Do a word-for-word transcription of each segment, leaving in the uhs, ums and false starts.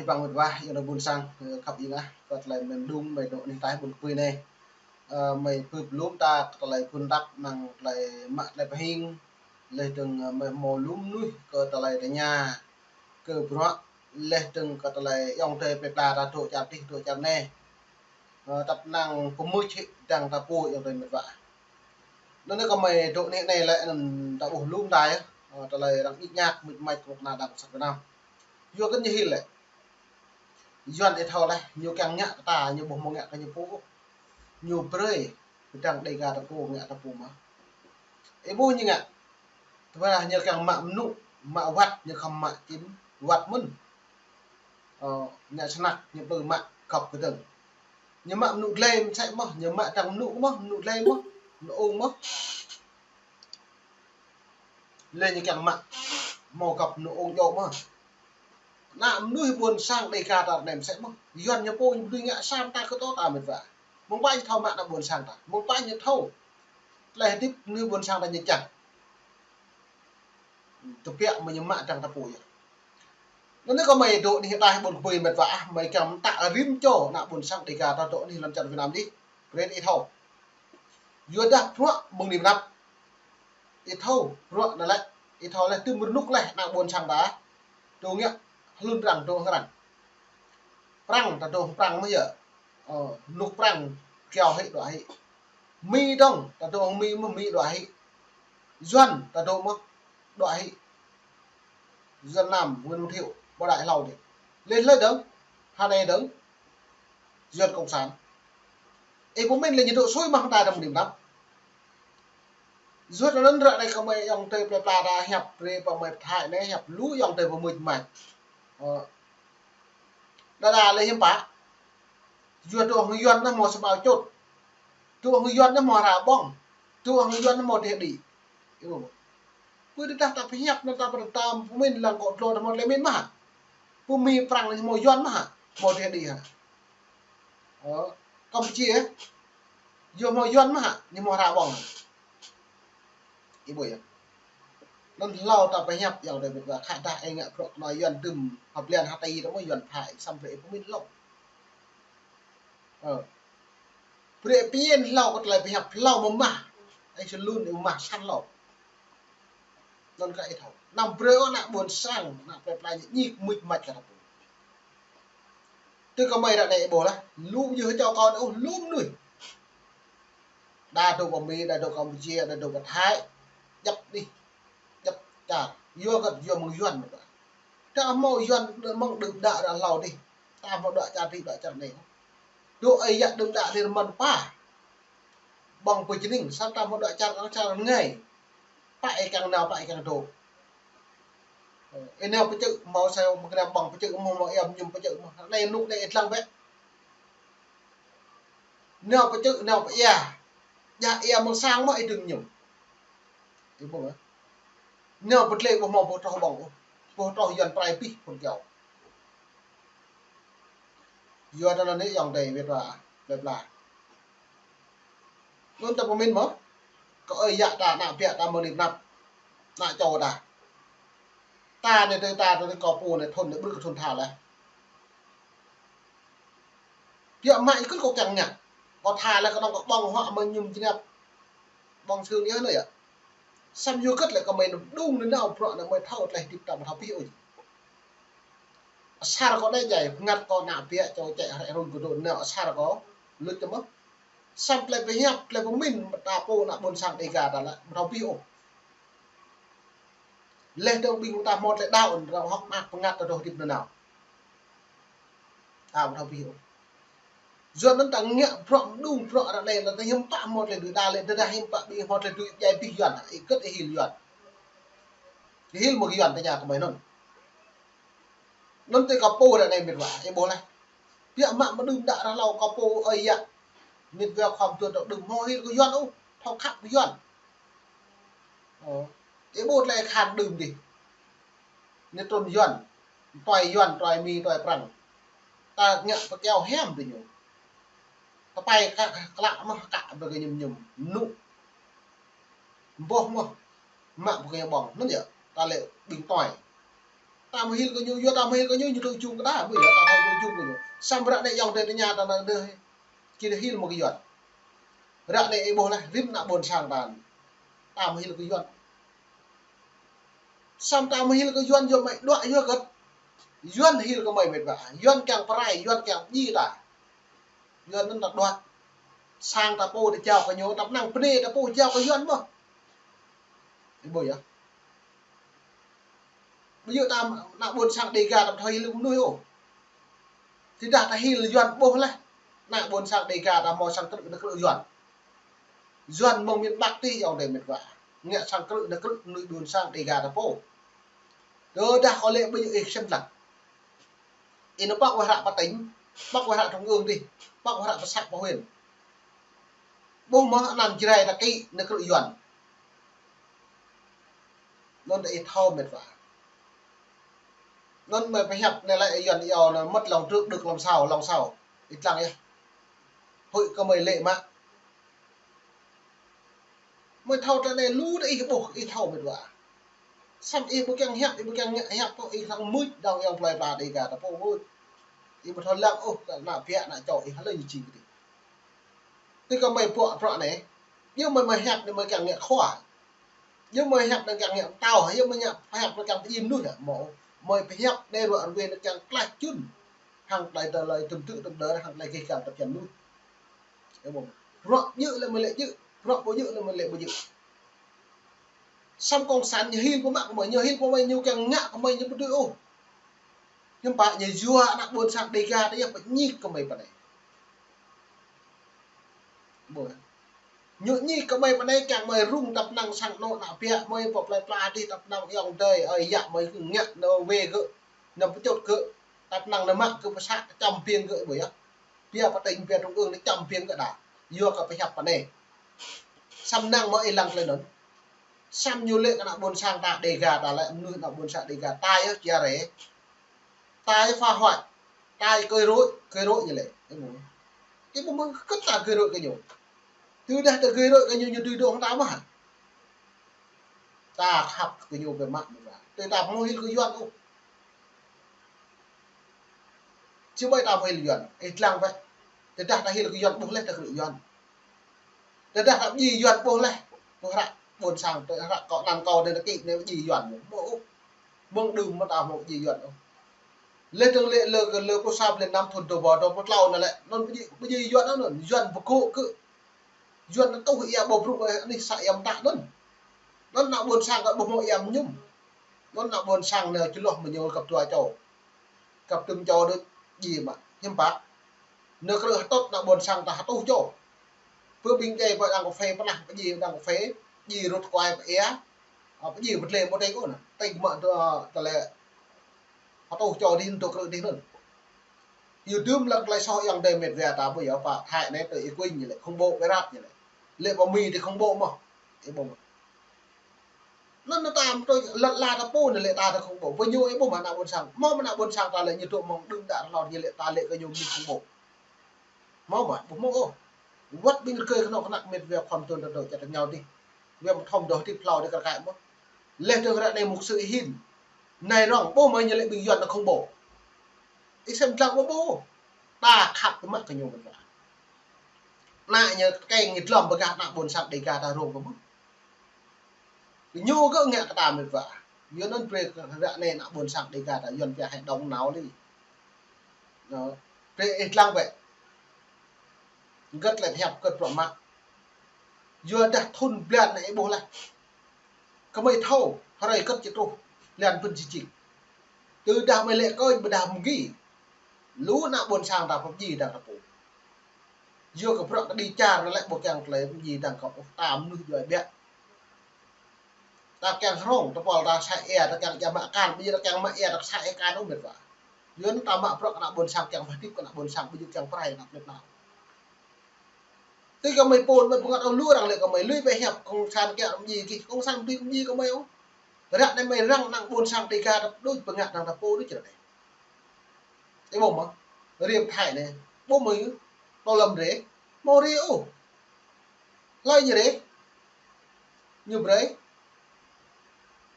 Bang mĕt wa, ayŏng adơi ƀuôn sang, ơ, khăp ih ngă, kơ tơlơi mơ̆ng đung, mơi dŏ anih ataih ƀuôn kơpui anai. Ơ, mơi bưp lŏm ta kơ tơlơi phun đăp, mơ̆ng tơlơi mă tơlơi pơhing, laih dơ̆ng, ơ, mơi hmâo lŏm mơnuih kơ tơlơi tơña, kơ bruă, laih dơ̆ng kơ tơlơi ayŏng adơi plơi pla ta dŏ čar adih, dŏ čar anai. Ơ, tăp năng pơmưč hĭ dăng ta pô ayŏng adơi mĕt wa. Anŭn kơ mơi dŏ anih anai lĕ anŭn ta ƀuh lŏm ta yơh. Ơ, tơlơi arăng ñik ñak, mưč mač kơ kơna Đảng Cộng sản Việt Nam. Yua kơ ñu hil lĕ. Yuan ih thâo laih, ñu kiăng ngă kơ ta, ñu ƀu hmâo ngă kơ ñu pô. Ñu brơi, pơdrăng Dega ta pô, ngă ta pô mơ̆. Ih ƀuh ñu ngă. Tơdah ñu kiăng mă mơnŭ, mă wăt, ñu khŏm mă čim wăt mơ̆n. Ơ, ngă snăk, ñu ƀu mă gŏp kơdơ̆ng. Ñu mă mơnŭ glai mơsĕ mơ̆, ñu mă dăng mơnŭ mơ̆, mơnŭ glai mơ̆, mơnŭ ung mơ̆. Lĕ ñu kiăng mă, hmâo gŏp mơnŭ ung djŏ mơ̆. Ană mơnuih ƀuôn sang Dega ta anai mơsĕ mơ̆. Yuan ñu pô ñu ƀu dưi ngă sang ta kơ tô ta mĕt wa. Mơ̆ng pă ñu thâo mă ană ƀuôn sang ta. Mơ̆ng pă ñu thâo. Tơlơi hơdip mơnuih ƀuôn sang ta ñu čang. Tơbiă mơi ñu mă dăng ta pô yơh. Anŭn kơ mơi dŏ anih ataih ƀuôn kơpui mĕt wa ah, mơi kiăng mơtă rĭm čô ană ƀuôn sang Dega ta dŏ anih lŏn čar Việt Nam adih. Brơi ih thâo. Yua dah bruă mơ̆ng anai pơ anăp. Ih thâo, bruă anŭn lĕ, ih thâo laih tơm rơnŭk laih ană ƀuôn sang ta. Dŏ ngă hlŭn arăng, dŏ hăng arăng. Prăng, ta dŏ hăng Prăng mơ̆ yơh. Ơ, rơnŭk Prăng, kiao hĭ, dŏ hĭ. Mi dơ̆ng, ta dŏ hăng Mi mơ̆, Mi dŏ hĭ. Yuan, ta dŏ mơ̆, dŏ hĭ. Yuan Nam, Nguyễn Văn Thiệu, ƀu đaŏ hlâo dih. Lĕ hlơi dơ̆ng, hơnai dơ̆ng. Yuan Cộng sản. Ih pơmĭn lĕ ñu dŏ sui mă hăng ta dăm rim dăm. Yua anŭn ră anai kơ mơi ayŏng adơi plơi pla ta hiăp brơi pơ mơi pơthai anai hiăp lu ayŏng adơi pơmưč mač. Ơ. Đa đa lĕ hiư̆m pă. Yua dŏ hăng Yuan anŭn hmâo sơmao čut. Dŏ hăng Yuan anŭn hmâo hra ƀơ̆ng. Dŏ hăng Yuan anŭn hmâo teh đĭ. Ih ƀuh. Pơ tơdah ta pơhiăp anŭn ta pơrơntam pơmĭn lăng kơ dlô ta hmâo tơlơi mĭn mơ̆ hă. Pơ Mi Prăng anŭn hmâo Yuan mơ̆ hă. Hmâo teh đĭ hă. Ơ, Campuchia. Yua hmâo Yuan mơ̆ hă, ñu hmâo hra ƀơ̆ng. Ih ƀuh yơh. Anŭn hlâo ta pơhiăp ayŏng adơi mĕt wa khă dah ih ngă bruă kơnoi Yuan tơm hơblan hơtai ta mơ̆ Yuan phai, samơ̆ brơi ih pơmĭn hlâo. Ơ. Brơi ih pơmĭn hlâo kơ tơlơi pơhiăp hlâo mơmah. Ih sơlŭn ih mơmah săn hlâo. Anŭn kơ ih thâo. Anăm brơi ôh ană ƀuôn sang, ană plơi pla ñu ñik mưč mač kơ ta pô. Tui kơ mơi ră anai ih ƀuh laih. Lu yơh čô kâo anai ôh, lu mơnuih. Đa dŏ pơ Mi, đa dŏ Campuchia, đa dŏ pơ Thái. Djăp anih, djăp čar. Yua kơ yua mơ̆ng Yuan mơ̆. Ta hmâo Yuan mơ̆ng đưm đă ră hlâo dih. Ta hmâo dŏ čar adih, dŏ čar anai. Dŏ ơi yă đưm đă dih rơmăn pă. Ƀơ̆ng pơ čơning, samơ̆ ta hmâo dŏ čar, čar rơngai. Pă ih kiăng nao, pă ih kiăng dŏ. Ih nao pơ čư̆, hmâo sa mơ̆ng kơnam ƀơ̆ng pơ čư̆, hmâo hmâo ia mơñum pơ čư̆, hmâo. Anai rơnŭk anai ih dlăng bĕ. Nao pơ čư̆, nao pơ ia. Djă ia mơ̆ng sang mơ̆ ih đơ̆ng mơñum. Ih ƀuh mơ̆. Nao pơ dlei ƀu hmâo boh troh ƀơ̆ng ôh. Boh troh Yuan prai abih phŭn kiao. Yua anŭn anai ayŏng adơi mĕt wa plơi pla. Anŭn ta pơmĭn mơ̆. Kơ ơi yă ta, ană biă ta mơ̆ng anai pơ anăp. Ană čô ta. Ta anai tơ ta tơ kâo pô anai thun anai ƀrư̆ kơ thun tha laih. Biă mă ih kơ kâo kiăng ngă. Kâo tha laih kơnơ̆ng kâo ƀơ̆ng huă mơñum jơnap. Ƀơ̆ng sương yơh anai yơh. Samơ̆ yua kơ lĕ kơ mơi anăm đung anŭn nao bruă anŭn mơi thâo tơlơi hơdip ta ƀu thâo abih ôh. Asar kâo anai jai, pơngăt kâo ană biă čô čĕ hrĕ hrŭn kơ dŏ nao asar kâo, luč tơ mơ̆. Samơ̆ tơlơi pơhiăp, tơlơi pơmĭn, ta pô ană ƀuôn sang Dega ta lĕ, ƀu thâo abih ôh. Laih dơ̆ng ƀing ta hmâo tơlơi đaŏ, arăng hơ̆k mơak pơngăt ta dŏ hơdip nanao. Ta ƀu thâo abih ôh. Yua anŭn ta ngă bruă mơđung bruă ră anai, ta hiư̆m pă hmâo tơlơi dưi đa lĕ, tơdah hiư̆m pă ƀing hmâo tơlơi dưi djai abih Yuan, ih kơ̆t ih hil Yuan. Ih hil mơ̆ng Yuan tơña kơ mơi anŭn. Anŭn tui kâo pô ră anai mĕt wa, ih ƀuh laih. Biă mă mơđung đă ră hlâo kâo pô ơi yă. Mĕt wa khŏm tuan tŏ đưm hmâo hil kơ Yuan ôh, thâo khăp kơ Yuan. Ơ, ih ƀuh tơlơi khan đưm dih. Ñu trŭn Yuan, tuai Yuan, tuai Mi, tuai Prăng. Ta ngă pơkiao hiam tui ñu. Tơpai kă, klă mơ̆ kă brơi kơ mơñum mơñum. Mơnuh. Boh mơ̆ mă brơi kơ ƀơ̆ng. Anŭn yơh, ta lĕ ƀing tuai. Ta mơhil kơ ñu, yua ta mơhil kơ ñu, ñu tŭ jum kơ ta, ƀu yua ta thâo tŭ jum kơ ñu. Samơ̆ ră anai ayŏng adơi tơña ta anŭn dêh, či hil mơ̆ kơ Yuan. Ră anai ih ƀuh laih, rĭm ană ƀôn sang ta. Ta mơhil kơ Yuan. Samơ̆ ta mơhil kơ Yuan, yua mơi đuaĭ yua kơ Yuan hil kơ mơi mĕt wa. Yuan kiăng pơrai, Yuan kiăng pơdjai ta. Yuan anŭn ta đuaĭ. Sang ta pô ta jao kơ ñu, tăp năng bơnai ta pô jao kơ Yuan mơ̆n. Ih ƀuh yơh. Ƀu djơ̆ ta ană ƀôn sang Đêga ta thâo hil mơnuih ôh. Tơdah ta hil Yuan ƀuh laih. Ană ƀôn sang Đêga ta hmâo sang krư̆, nao krư̆ Yuan. Yuan mơ̆ng miền Bắc tih ayŏng adơi mĕt wa. Ngă sang krư̆, nao krư̆ mơnuih ƀôn sang Đêga ta pô. Tơdah kơ lĕ ƀu djơ̆ ih sem lăng. Ih nao pŏk wơ̆t hră pơ tỉnh, pŏk wơ̆t hră trung ương tih, pŏk wơ̆t hră pơ xã pơ huyện. Ƀuh mơ̆ anăn Jrai ta kĭ nao krư̆ Yuan. Anŭn ta ih thâo mĕt wa. Anŭn mơi pơhiăp anai lĕ Yuan iâu anŭn mất lòng trước được lòng sau, lòng sau. Ih lăng yơh. Hơi kơ mơi lĕ mă. Mơi thâo tơ anai lu ta ih ƀuh, ih thâo mĕt wa. Samơ̆ ih ƀu kiăng hiăp, ih ƀu kiăng ngă hiăp pô, ih lăng mưč dŏng ayŏng plơi pla Đêga ta pô mưč. Ih ƀu thâo lăng ôh, kơ ană biă, ană čô ih hlơi ñu jing kơ tih. Tui kơ mơi pŏk prŏ anai, yua mơi mơi hiăp anai mơi kiăng ngă khua. Yua mơi hiăp anai kiăng ngă pơtao, yua mơi ngă hiăp anai kiăng pơdjai mơnuih hă, mơ̆. Mơi pơhiăp anai ruă ruê anai kiăng klaih čun. Hăng tơlơi tơlơi tơm tư̆ tơm đơr, hăng tơlơi gêh gal tơm čan mơnuih. Ih ƀuh. Prŏ djơ̆ lĕ mơi lĕ djơ̆, prŏ ƀu djơ̆ lĕ mơi lĕ ƀu djơ̆. Samơ̆ cộng sản ñu hil pơmă kơ mơi, ñu hil pơmă ñu kiăng ngă kơ mơi ñu ƀu dưi ôh. Hiư̆m pă ñu yua ană ƀôn sang Đêga ta yơh pơñik kơ mơi pơ anai. Ƀuh. Ñu ñik kơ mơi pơ anai kiăng mơi rŭng tăp năng sang anŏ ană biă mơi pơ plơi pla tih tăp năng ayŏng adơi, ơi yă mơi kơ ngă nao wai gơ̆, nao pơčŭt gơ̆, tăp năng nao mă gơ̆ pơ xã čăm biêng gơ̆ ƀuh yơh. Biă pơ tỉnh, biă trung ương nao čăm biêng gơ̆ đa. Yua kơ pơhiăp pơ anai. Samơ̆ năng mơi ih lăng tơlơi anŭn. Samơ̆ ñu lĕ kơ ană ƀôn sang ta Đêga ta lĕ, mơnuih ană ƀôn sang Đêga ta yơh chia rẽ. Ta yơh phá hoại. Ta yơh gây rối, gây rối ñu lĕ. Ih ƀuh. Ih ƀuh mơ̆ kơ ta gây rối kơ ñu. Tơdah ta gây rối kơ ñu, ñu tui dŏng ta mơ̆ hă. Ta khăp kơ ñu biă mă mơ̆ wa. Tui ta ƀu hmâo hil kơ Yuan ôh. Či ƀai ta ƀu hil Yuan, ih lăng wơ̆t. Tơdah ta hil kơ Yuan ƀuh laih ta krư̆ Yuan. Tơdah ta pơdjai Yuan ƀuh laih, ƀuh hră ƀôn sang, ƀuh hră kâo anăn kâo anai ta kĭ anai pơdjai Yuan. Ƀu ôh. Mơ̆ng đưm mơ̆ ta ƀu pơdjai Yuan ôh. Laih dơ̆ng lĕ lơ kơ lơ pluh sa blan năm thŭn dua rơbâo dua pluh klâo anai lĕ, anŭn pơdjai, pơdjai Yuan anŭn, Yuan pơgŏ kơ. Yuan anŭn tuh ia ƀâo brŭng, ơ, anih sa ia mơta anŭn. Anŭn ană ƀôn sang kơ ƀuh hmâo ia mơñum. Anŭn ană ƀôn sang nao čơloh mơñum găp dua čô. Găp tơm čô đôč djai mă, hiư̆m pă. Nao krư̆ hơtŭt ană ƀôn sang ta hơtuh čô. Pơ ƀing djai pơ đang kơphê, pơnah pơdjai đang kơphê, djai rơ̆t kuai pơ ia, ơ, pơdjai pơdlê ƀu tĕng ôh anŭn. Tĕng mă tơ, tơlơi hơtuh čô dih, nao krư̆ dih anŭn. Yua đưm lăng tơlơi soh ayŏng adơi mĕt wa ta ƀuh yơh pơ Thái anai tơ ih kuing ñu lĕ khủng bố Irak ñu lĕ. Lĕ pơ Mi tơ khủng bố mơ̆. Ih ƀuh mơ̆. Anŭn ta mơ̆ tui lăt la ta pô anai lĕ ta tơ khủng bố. Pơ ñu ih ƀuh mơ̆ ană ƀôn sang. Hmâo mơ̆ ană ƀôn sang ta lĕ ñu tŭ mơ̆ng đưm đă rơnot ñu lĕ ta lĕ kơ ñu mơ̆ng khủng bố. Hmâo mơ̆, ƀu hmâo ôh. Wơ̆t ƀing rơkơi kơnuk kơna mĕt wa khŏm tŭn tơdơi čăt tơ ñu dih. Wa mơ̆ thŏm dŏ hơdip hlâo dih kar kaĭ mơ̆. Laih dơ̆ng ră anai mục sư hin. Anai rŏng ƀuh mơ̆ ñu lĕ ƀing Yuan anŭn khủng bố. Ih sem lăng ƀuh ƀuh. Ta khăp kơ mă kơ ñu mĕt wa. Ană ñu keng ñu dlŏm bơgah ană ƀôn sang Đêga ta rông kơ mơ̆. Ñu gơ̆ ngă kơ ta mĕt wa. Yua anŭn brơi kơ ră anai ană ƀôn sang Đêga ta Yuan pia hai đồng nao li. Nơ, brơi ih lăng wơ̆t. Gơ̆t lĕ hiăp gơ̆t bruă mă. Yua dah thŭn blan anai ih ƀuh laih. Kơ mơi thâo, hrơi gơ̆t či truh, blan bơ̆n či jing. Tơdah mơi lĕ kơnh ƀôdah mơgi. Lu ană ƀôn sang ta pơdjai đang ta pô. Yua kơ bruă kơđi čar anai lĕ ƀu kiăng tơlơi pơdjai đang kơ ôh ta mơnuih djuai ƀiă. Ta kiăng hrŏng, ta pôl ta sa ia, ta kiăng ia mă akan, ƀu djơ̆ ta kiăng mă ia ta sa ia akan ôh mĕt wa. Yua anŭn ta mă bruă kơ ană ƀôn sang kiăng hơdip kơ ană ƀôn sang, ƀu djơ̆ kiăng pơrai ană plơi pla. Tui kơ mơi pô, mơi pơngăt ôh lu arăng lĕ kơ mơi, lui ƀĕ hiăp cộng sản kiăng pơdjai gih, cộng sản tui pơdjai kơ mơi ôh. Ră anai mơi răng ană ƀôn sang Đêga ta đôč pơngăt ană ta pô đôč ră anai. Ih ƀuh mơ̆, rĭm Thái anai, ƀuh mơ̆ yơh, tô lăm rê, hmâo rê ôh. Hlơi ñu rê, ñu brơi,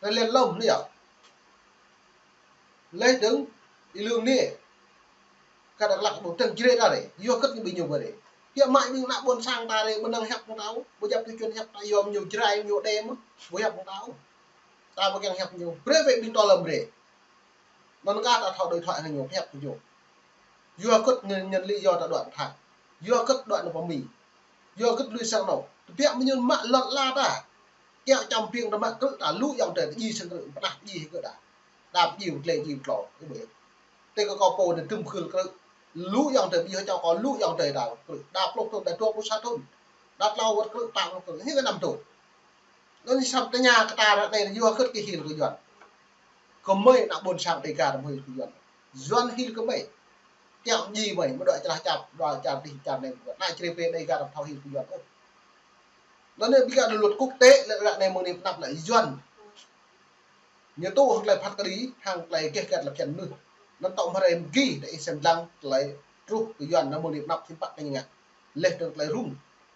rê lĕ lŏm anai yơh. Laih dơ̆ng, ih lương anai. Kơ Dak Lak ƀu tơ̆ng Jrai ta rai. Yua hơget ñu ƀing ñu ƀơi rai. Hiăp mă ƀing ană ƀôn sang ta rai, ƀu năng hiăp hăng ta ôh. Ƀu djăp tui čun hiăp ta yom ñu Jrai ñu đe mơ̆n. Ƀu hiăp hăng ta ôh. Ta ƀu kiăng hiăp ñu. Brơi wơ̆t ƀing tơlơi rai. Anŭn kah ta thâo đối thoại hăng ñu, hiăp hăng ñu. Yua hơget ñu, ñu lĕ yua ta đuaĭ tha. Yua hơget đuaĭ nao pơ Mi. Yua hơget lui sang anŭn. Tơbiă mơñun mă lŏn ala ta. Kiăo čăm piêng ta mă krư̆ ta lu yŏng tơi ta djai sang krư̆, pơnah djai hơget ta. Đa djai pơtlĕ djai pơtlŏ, ih ƀuh. Tơi kơ kâo pô anai tơm khul krư̆. Lu yŏng tơi, ƀing hơčâo kâo lu yŏng tơi ta krư̆. Đa pluh thŭn, đa dua pluh sa thŭn. Đa tlâo wơ̆t krư̆, pă wơ̆t krư̆. Hĭ kơ năm thŭn. Anŭn samơ̆ tơña kơ ta ră anai yua hơget kơ hil kơ Yuan. Kơ mơi ană ƀôn sang Dêga ta mơi hil kơ Yuan. Yuan hil kơ mơi. Kiăo djai mơi, mơ̆ đuaĭ čơlah čap, đuaĭ čar dih čar anai. Ană Jrai pơ Dêga ta thâo hil kơ Yuan ôh. Anŭn anai ƀing gah luật quốc tế lĕ ră anai mơ̆ng anai pơanăp lĕ Yuan. Ñu tŭ hăng tơlơi phat kơđi, hăng tơlơi keh kăt lăp čan mơnuih. Anŭn tŏ mơ̆ rai mơgi, đa ih sem lăng tơlơi truh kơ Yuan anŭn mơ̆ng anai pơanăp hiư̆m pă kơ ñu ngă. Laih dơ̆ng tơlơi rŭng.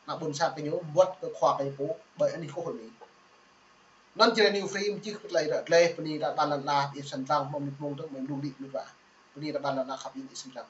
Ană ƀôn sang kơ ñu, ƀuăt kơ khua kơ ñu pô, ƀơi anih kôh anai. Anŭn Jrai New Free mơčih kơ tơlơi ră tơlơi, bơni ta ƀăn lăn ala, ih sem lăng, mơ̆ng mơnuih mơ̆ng dơ̆ng, mơ̆ng lŭng đĭ mơnuih wa. Bơni ta ƀăn lăn ala khăp ih ih sem lăng.